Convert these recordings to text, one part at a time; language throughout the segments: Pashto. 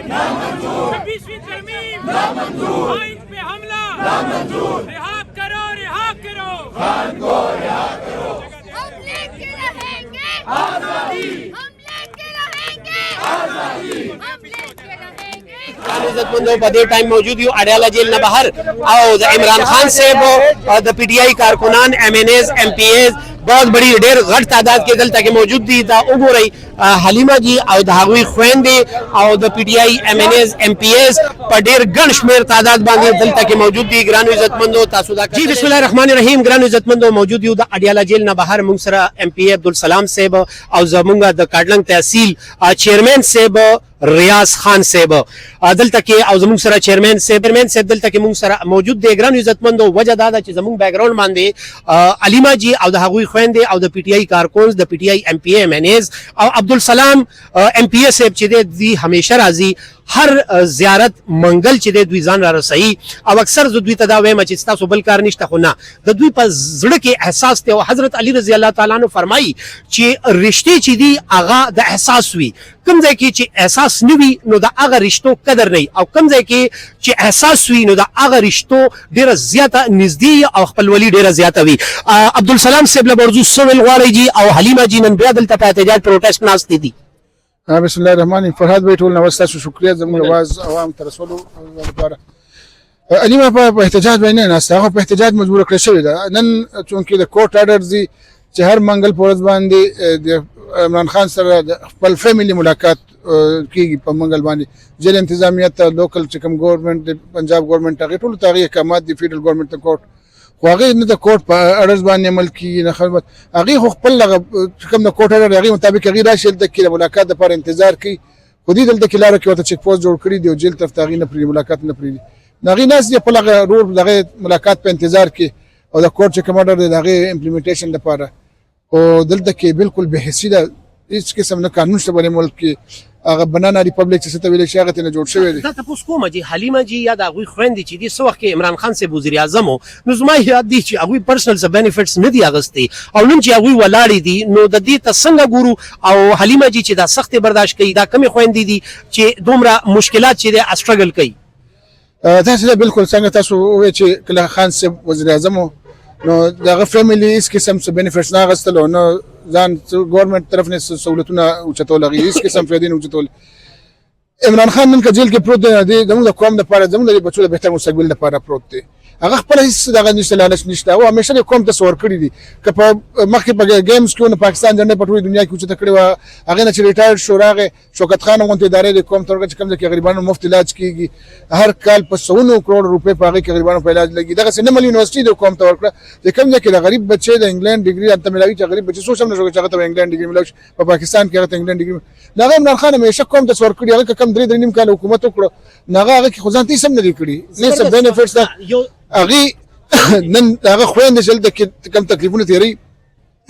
26वीं तरमीम नामंजूर, आइन पे हमला नामंजूर, रिहा करो, रिहा करो। हम लेके रहेंगे आजादी, हम लेके रहेंगे आजादी, हम लेके रहेंगे। عزتمندو، په دې ټایم موجود یو اډیالا جیل نه بهر او د عمران خان صاحب د پی ټی آی کارکنان، ایم این ایز، ایم پی ایز بہت بڑی ډېر غټ تعداد کې دلته کې موجود دي. دا وګورئ، حلیمه جی او د هغوی خويندې او د پی ټی آی ایم این ایز، ایم پی ایز په ډېر ګڼ شمېر تعداد باندې دلته کې موجود دي. ګرانو عزتمندو، تاسو دا جی، بسم الله الرحمن الرحیم. ګرانو عزتمندو، موجود یو د اډیالا جیل نه بهر. موږ سره ایم پی عبدالسلام صاحب او زمونږ د کاډلنګ تحصیل چیرمن صاحب ریاض خان صاحب دلته کې او زموږ سره چیرمن صاحب دلته کې موږ سره موجود دی. ګران عزتمندو، وجه دا ده چې زموږ بیکګراوند باندې علیما جی او د هغوی خويندې او د پی ټی آی کارکونز، د پی ټی آی ایم پی ایم این ایز او عبدالسلام ایم پی ای صاحب چې دی، دوی همیشه راځي. هر زیارت منګل چې دی، دوی ځان را رسوي او اکثر زه دوی ته دا وایم چې تاسو بل کار نشته، خو نه، د دوی په زړه کې احساس دی او حضرت علی رضی الله تعالی عنہ فرمایي چې رشتې چې دي، هغه د احساس وي. کوم ځای کې چې احساس نه وي، نو د هغه رشتو قدر نه، او کوم ځای کې چې احساس وي، نو د هغه رشتو ډیره زیاته نږدې او خپلولي ډیره زیاته وي. عبدالسلام صاحب له ورځو سویل غواړي جی او حلیمه جی نن بیا دلته په احتجاج پروټیسټ ناست دي. بسم الله الرحمن الرحیم. فرهاد بھائی، ټول نواز تاسو شکریہ زموږ आवाज عوام ته رسولو لپاره. علیمه په احتجاج باندې نه ناسته، هغه په احتجاج مجبور کړی شوی ده. نن چونکې د کورټ ارډر دي چې هر منګل په ورځ باندې د عمران خان سره د خپل فیملی ملاقات کیږي په منګل باندې، جیل انتظامیه ته، لوکل چې کوم ګورنمنت د پنجاب ګورنمنت، هغه ټول ته هغه احکامات دي، فیډرل ګورنمنت ته کورټ. خو هغه نه د کورټ په ارډرز باندې عمل کیږي، نه خدمت. هغه خو خپل هغه چې کوم د کورټ ارډر، هغه مطابق هغه راشي دلته کې د ملاقات لپاره انتظار کوي، خو دې دلته کې لاره کې ورته چیک پوسټ جوړ کړی دی او جیل طرف ته هغه نه پرې، ملاقات نه پرې. هغه ناس دی خپل هغه رور دغه ملاقات په انتظار کې او د کورټ چې کوم ارډر دی، د هغې امپلیمنټیشن لپاره. او دلته کې بالکل بې حسي ده، هیڅ قسم نه قانون شته په ملک کې. هغه بنانا ریپبلک چې څه ته ویل شي، هغه ته نه جوړ شوی دی. دا تاسو کومه جی، حلیمه جی یا د هغوی خويندې چې دي، څه وخت کې عمران خان صاحب وزیر اعظم، نو زما یاد دي چې هغوی پرسنل څه بینیفټس نه دي اغستي او نن چې هغوی ولاړې دي، نو د دې ته څنګه ګورو؟ او حلیمه جی چې دا سختې برداشت کوي، دا کمې خويندې دي چې دومره مشکلات چې دی سټرګل کوي؟ تاسو دا بالکل څنګه تاسو وویل چې کله خان صاحب وزیر اعظم، نو دغه فیملی هیڅ قسم څه بینیفټس نه اغستل او نه ځان ګورنمنت طرف نه سہولتونه اوچتول. هغه هیڅ قسم فائدې نه اوچتول. عمران خان نن که جیل کې پروت دی، دی زموږ د قوم لپاره، زموږ د بچو د بهتر مستقبل لپاره پروت دی. هغه خپل هیڅ دغه نشته، لالچ نشته او همیشه د قوم ته څه ورکړي دي. که په مخکې په گیمز کې، نو پاکستان جنډه په ټوله دنیا کې اوچته کړې وه. هغه نه چې ریټایرډ شو، راغی شوکت خان غونډه ادارې د قوم ته ورکړه چې کوم ځای کې غریبانو مفت علاج کیږي. هر کال په سونو کروڑ روپۍ په هغه کې غریبانو په علاج لګي. دغه نمل یونیورسيټي د قوم ته ورکړه چې کوم ځای کې د غریب بچي د انګلند ډیګري انته ملاوي، چې غریب بچي سوچ هم نه شو چې هغه ته انګلند ډیګري ملاوي، په پاکستان کې هغه ته انګلند ډیګري. هغه عمران خان همیشه قوم ته ورکړي. هغه کم درې درې نیم کال حکومت وکړو، نو هغه کې خو ځان ته سم نه دی کړی، نه څه بینیفټس ده. یو هغه نن هغه خويندې چې دلته کې کم تکلیفونه تیری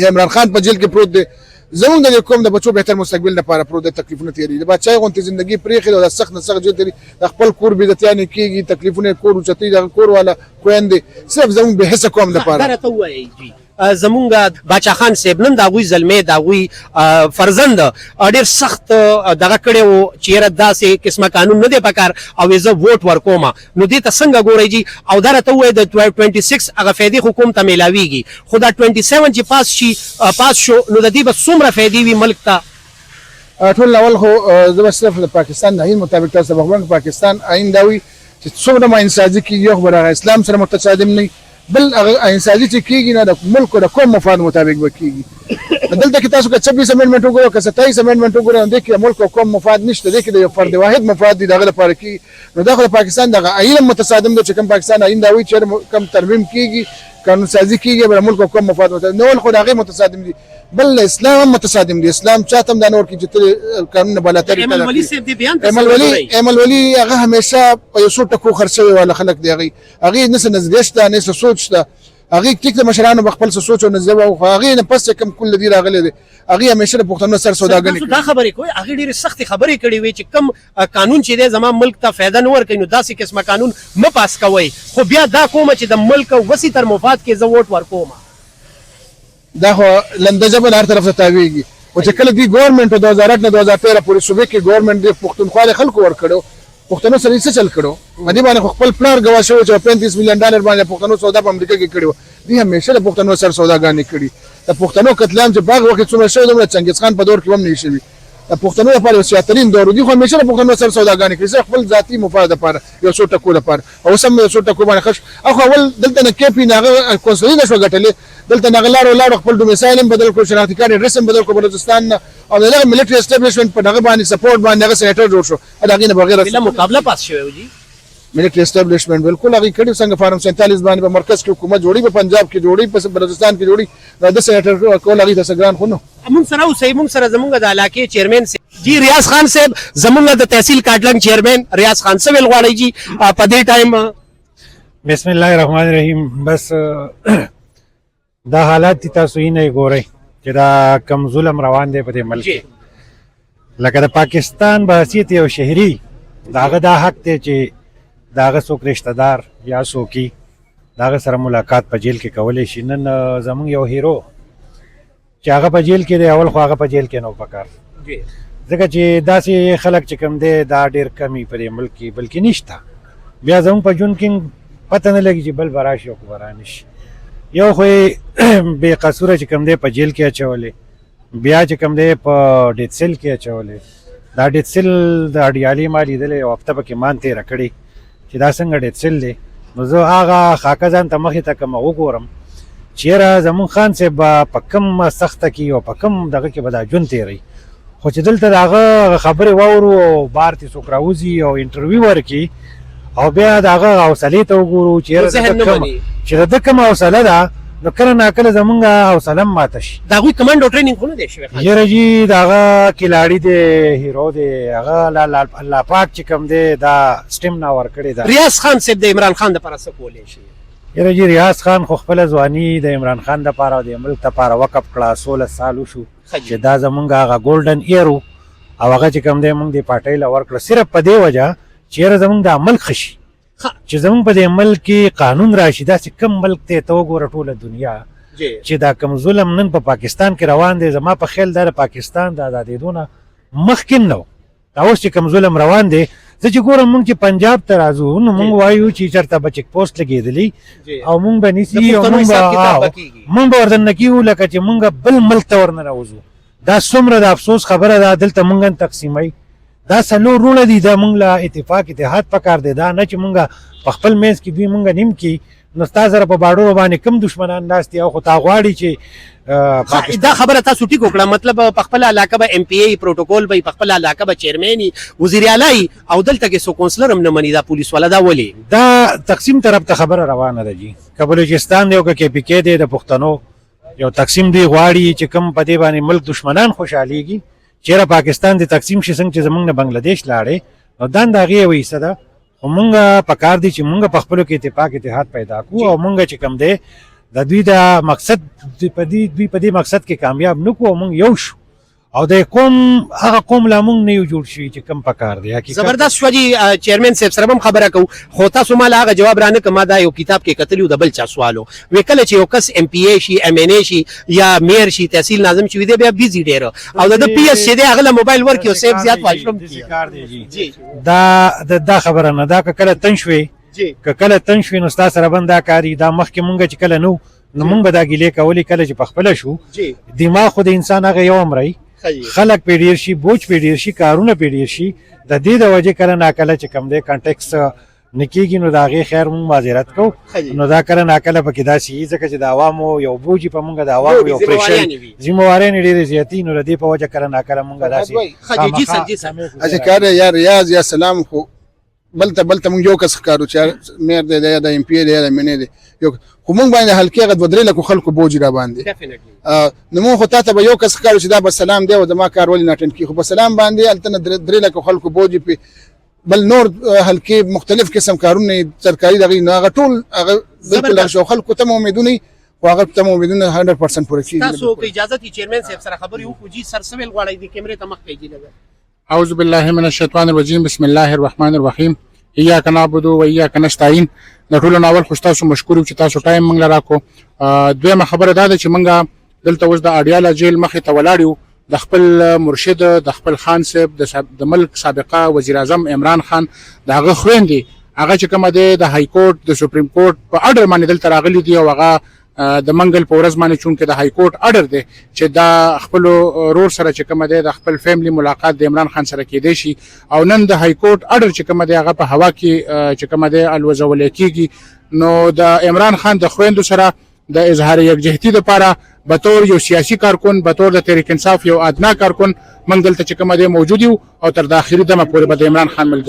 یا عمران خان په جیل کې پروت دی، زمونږ د قوم د بچو بهتر مستقبل لپاره پروت دی، تکلیفونه تیری. د بچای غونته ژوندۍ پرېخي او د سخت نه سخت جیل تیری، د خپل کور بې عزتیانې کیږي، تکلیفونه، کور اوچتي، د کور والا خويندې، صرف زمونږ به حصہ قوم لپاره. دا راته ووایئ جی، زمونږ باچا خان صاحب نن د هغوی زلمی، د هغوی فرزند ډېر سخت دغه کړی و چې یاره داسې قسمه قانون نه دی پکار او زه ووټ ورکوم، نو دې ته څنګه ګورئ جی؟ او دا راته ووایئ، د 26 هغه فایدې خو قوم ته میلاویږي، خو دا 27 چې پاس شي، پاس شو، نو د دې به څومره فایدې وي ملک ته؟ ټول اول خو زه به صرف د پاکستان د آئین مطابق تاسو ته خبرم. پاکستان آئین دا وایي چې څومره آئین سازي کیږي، یو خو به اسلام سره متصادم نه، بل هغه آئین سازي چې کیږي نه، د ملک او د قوم مفاد مطابق به کیږي. دلته کې تاسو که 26 امندمنټ وګورئ، که 27 امندمنټ وګورئ، نو دې کې ملک او قوم مفاد نشته، دې کې د یو فرد واحد مفاد دی، دغه لپاره کیږي. نو دا خو د پاکستان دغه آئین هم متصادم دی چې کوم پاکستان آئین دا وایي چې کوم ترمیم کیږي، قانون سازي کیږي، بل ملک او قوم مفاد متصادم نو خو د هغې متصادم دي. بل اسلام هم متصادم دي. اسلام چاته هم دا نه ورکوي چې ته قانون بالاتر. ایمل ولي صاحب دې بیان ته ایمل ولي، ایمل ولي هغه همیشه په یو څو ټکو خرڅ شوی والا خلک دی. هغه نه څه نظریه شته، نه څه سوچ شته. هغه ټیک د مشرانو به خپل څه سوچ او نظریه وه، خو هغه نه پس کوم کل دی راغلی دی، هغه همیشه د پښتنو سر سوداګري. تاسو دا خبرې کوئ، هغه ډېرې سختې خبرې کړې وې چې کم قانون چې دی زما ملک ته فایده نه ورکوي، نو داسې قسمه قانون مه پاس کوئ، خو بیا دا کومه چې د ملک وسي تر مفاد کې زه ووټ ورکوم. دا خو لنده ژبه هر طرف ته تاویږي. خو چې کله دی ګورنمنت په 2008 نه 2013 پورې صوبې کې ګورنمنت د پښتونخوا د خلکو ورکړو، پښتنو سره یې څه چل کړو؟ په دې باندې خو خپل پلار ګواه شوی چې 35 میلیون ډالر باندې پښتنو سودا په امریکا کې کړې وه. دوی همیشه د پښتنو سره سوداګانې کړي. د پښتنو قتل عام چې په هغه وخت کې څومره شوی، دومره چنګیز خان په دور کې هم نه شوي. د پښتنو لپاره یو سیاترین دور دی، خو همیشه د پښتنو سره سوداګانې کړي، صرف خپل ذاتي مفاد لپاره، یو څو ټکو لپاره. او اوس هم یو څو ټکو باندې خش اخو اول دلته نه کې پی نه هغه کونسلري نشو ګټلې، دلته نه لاړو لاړو خپل ډومیسایل هم بدل کړو، شناختي کارت اډرس هم بدل کړو بلوچستان نه، او دغه ملټري اسټابلیشمنټ په دغه باندې سپورټ باندې هغه سېنیټر جوړ شو. د هغې نه بغیر بلا مقابله پاس شوی و جی. ملټري اسټابلیشمنټ بالکل هغې کړي. څنګه فارم 47 باندې په مرکز کې حکومت جوړي، په پنجاب کې جوړي، په بلوچستان کې جوړي، نو د سېنیټر کول هغې ته څه ګران خو نو. مونږ سره اوسئ. مونږ سره زمونږ د علاقې چیرمن جی ریاض خان صاحب، زمونږ د تحصیل کاټلنګ چیرمن ریاض خان، څه ویل غواړئ جی په دې ټایم؟ بسم الله الرحمن الرحیم. بس دا حالات دي، تاسو یې نه ګورئ چې دا کم ظلم روان دی په دې ملک کې. لکه د پاکستان به حیثیت یو شهري د هغه دا حق دی چې د هغه څوک رشته دار یا څوکي د هغه سره ملاقات په جیل کې کولی شي. نن زمونږ یو هیرو چې هغه په جیل کې دی، اول خو هغه په جیل کې نه و پکار، ځکه چې داسې خلک چې کوم دی دا ډېر کمی په دې ملک کې، بلکې نشته. بیا زمونږ په ژوند کې پته نه لګي چې بل به راشي او که به رانه شي. یو خو یې بې قصوره چې کوم دی په جیل کې اچولې، بیا چې کوم دی په ډیت سیل کې اچولې. دا ډیت سیل د اډیالې ما لیدلی، یو هفته پکې مان تېره کړې چې دا څنګه ډیت سیل دی. نو زه هغه خاکه ځان ته مخې ته کوم وګورم چې یاره زمونږ خان صاحب به په کوم سخته کې او په کوم دغه کې به دا ژوند تېروي. خو چې دلته د هغه خبرې واورو او بهر ترې څوک راوځي او انټرویو ورکړي او بیا د هغه حوصلې ته وګورو چې یاره ذهن نه مني چې د ده کومه حوصله ده، نو کله ناکله زمونږ حوصله هم ماته شي. د هغوی کمانډ او ټریننګ خو نه دی شوی؟ یاره جی د هغه کلاړي دی، هیرو دی، هغه الله پاک چې کوم دی دا سټیمنا ورکړې ده. ریاض خان صاحب د عمران خان دپاره څه کولی شي؟ یاره جی ریاض خان خو خپله ځواني د عمران خان دپاره او د ملک دپاره وقف کړه. 16 سال وشو چې دا زمونږ هغه ګولډن ایر او هغه چې کوم دی مونږ دې پارټۍ له ورکړه، صرف په دې وجه چې یاره زمونږ دا ملک ښه شي، چې زمونږ په دې ملک کې قانون راشي. داسې کم ملک دی ته وګوره ټوله دنیا چې دا کم ظلم نن په پاکستان کې روان دی، زما په خیال دا د پاکستان د ازادېدو نه مخکې نه و. دا اوس چې کوم ظلم روان دی، زه چې ګورم مونږ چې پنجاب ته راځو نو مونږ وایو چې چېرته به چیک پوسټ لګېدلی او مونږ به نیسي او مونږ به ورته نه کېږو، لکه چې مونږ بل ملک ته ورنه راوځو. دا څومره د افسوس خبره ده. دلته مونږ هم تقسیموي، دا څلور وروڼه دي، دا مونږ له اتفاق اتحاد پکار دی، دا نه چې مونږ په خپل منځ کې دوی مونږ نیم کړي. نو ستا سره په باډورو باندې کوم دشمنان ناست دي او خو تا غواړي چې دا خبره تاسو ټیک وکړه. مطلب په خپل علاقه به ایم پی ای پروتوکول به، په خپل علاقه به چیرمن، وزیر اعلی، او دلته کې سو کونسلر هم نه مني دا پولیس والا، دا ولې؟ دا تقسیم طرف ته خبره روانه ده جی. که بلوچستان دی او که کې پی کې دی، د پښتنو یو تقسیم دی غواړي چې کوم په دې باندې ملک دشمنان خوشحالېږي چیرې پاکستان دې تقسیم شي، څنګه چې زمونږ نه بنگلادیش لاړې، نو دا د هغې یوه حصه ده. خو مونږ په کار دي چې مونږ په خپلو کې اتفاق اتحاد پیدا کړو او مونږ چې کوم دی د دوی د مقصد په دې دوی په دې مقصد کې کامیاب نه کړو او مونږ یو شو او د قوم هغه قوم لا مونږ نه یو جوړ شوي چې کوم پکار دی. حقیقت زبردست شو جی. چیرمن صاحب سره هم خبره کوو، خو تاسو مال هغه جواب رانه که ما دا یو کتاب کې کتلی و، د بل چا سوالو وی کله چې یو کس ایم پی ای شي، ایم این ای شي یا میر شي، تحصیل ناظم شي، دی بیا بیزي ډېر او د پی اس چې دی هغه له موبایل ورکړي او صاحب زیات واشروم کړي. کار دی جی دا دا خبره نه دا که کله تن شوې، که کله تن شوې نو ستا سره بندا کاری. دا مخکې مونږ چې کله نو نو مونږ به دا ګیلې کولې، کله چې پخپله شو دماغ خو د انسان هغه یو عمر خلک پې ډېر شي، بوج پې ډېر شي، کارونه پې ډېر شي، د دې د وجې کله ناکله چې کوم دی کانټیکس نه کېږي. نو د هغې خیر مونږ معذرت کوو. نو دا کله ناکله پکې داسې وي ځکه چې د عوامو یو بوج په مونږ، د عوامو یو پریشر، ذمهوارۍ ډېرې زیاتې، نو د دې په وجه کله ناکله مونږ داسې. اچھا کار یا ریاض یا سلام خو بلته بلته مونږ یو کس ښکارو چې میر دی، یا د ایم پی دی، یا د ایم این دی، یو خو مونږ باندې هلکې هغه 2-3 لکو خلکو بوج را باندې. نو مونږ خو تاته به یو کس ښکارو چې دا به سلام دی او زما کار ولې نه اټینډ کړي، خو په سلام باندې هلته نه 3 لکو خلکو بوج پې بل نور هلکې مختلف قسم کارونه سرکاري دغې، نو هغه ټول هغه بالکل هغه خلکو ته مو امیدونه، خو هغه ته مو امیدونه 100% پوره کېږي. تاسو که اجازه دي چیرمن صاحب سره خبرې وکړو جی. سر څه ویل غواړئ؟ د کیمرې ته مخ کوي جی لږه. اعوذ بالله من الشیطان الرجیم، بسم الله الرحمن الرحیم، ایاک نعبد و ایاک نستعین. د ټولو نه اول خو ستاسو مشکور یو چې تاسو ټایم موږ له راکړو. دویمه خبره دا ده چې موږ دلته اوس د اډیالا جیل مخې ته ولاړ یو. د خپل مرشد، د خپل خان صاحب، د ملک سابقه وزیر اعظم عمران خان د هغه خويندې هغه چې کومه دی د های کورټ، د سپریم کورټ په ارډر باندې دلته راغلي دي. او هغه د منګل په ورځ باندې، چونکه د های کورټ ارډر دی چې دا خپل ورور سره چې کومه دی د خپل فیملی ملاقات د عمران خان سره کېدی شي، او نن د های کورټ ارډر چې کومه دی هغه په هوا کې چې کومه دی الوزول کېږي. نو د عمران خان د خويندو سره د اظهار یکجهتي لپاره به یو سیاسي کارکن، به تور د تحریک انصاف یو ادنا کارکن، موږ دلته چې کومه دی موجود یو او تر د اخري دمه پورې به د عمران خان ملګري.